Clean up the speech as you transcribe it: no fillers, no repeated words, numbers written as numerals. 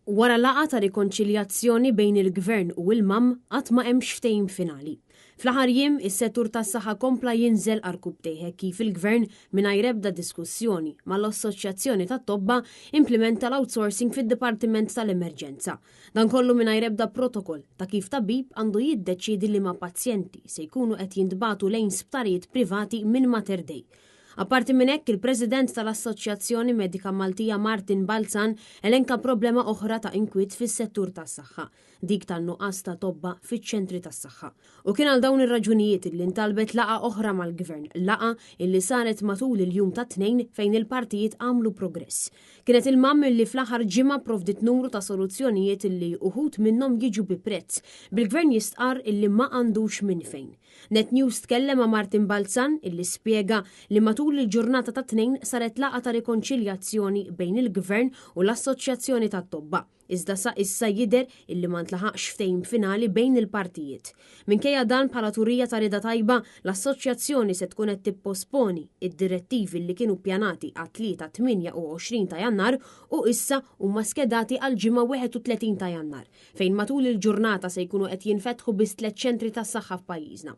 Wara laqgħa ta' rikonċiljazzjoni bejn il-Gvern u il-MAM għad ma hemmx ftehim finali. Fl-aħħar jiem, is-settur tas-saħħa kompla jinżel għarkupptejh hekk kif il-Gvern mingħajr ebda diskussjoni mal-Assoċjazzjoni tat-Tobba implimenta l-outsourcing fid-Dipartiment tal-Emerġenza. Dan kollu mingħajr ebda protokoll ta' kif tabib għandu jiddeċiedi liema pazjenti se jkunu qed jintbagħtu lejn sptarijiet privati minn Mater Dei. Apparti minn hekk, il-President tal-Assoċjazzjoni Medika Maltija Martin Balzan elenka problema oħra ta' inkwiet fis-settur tas-saħħa, dik tan-nuqqas ta' tobba fiċ-ċentri tas-saħħa. U kien għal dawn ir-raġunijiet illi ntalbet laqgħa oħra mal-Gvern, laqgħa illi saret matul il-jum tat-Tnejn fejn il-partijiet għamlu progress. Kienet il-MAM illi fl-aħħar ġimgħa provdiet numru ta' soluzzjonijiet illi uħud minnhom jiġu bi prezz, bil-Gvern jistqarr illi ma għandux minn fejn. Net News tkellem ma' Martin Balzan illi spjega li matul il-ġurnata tat-Tnejn saret laqgħa ta' rikonċiljazzjoni bejn il-Gvern u l-Assoċjazzjoni tat-Tobba, iżda sa issa jidher illi ma ntlaħaqx ftehim finali bejn il-partijiet. Minkejja dan bħala turija ta' rieda tajba, l-Assoċjazzjoni se tkun qed tipposponi id-direttivi li kienu ppjanati għat-Tlieta 28 ta' Jannar u issa huma skedati għall-Ġimgħa 31 ta' Jannar. fejn matul il-ġurnata se jkunu qed jinfetħu biss tliet ċentri tas-saħħa f'pajjiżna.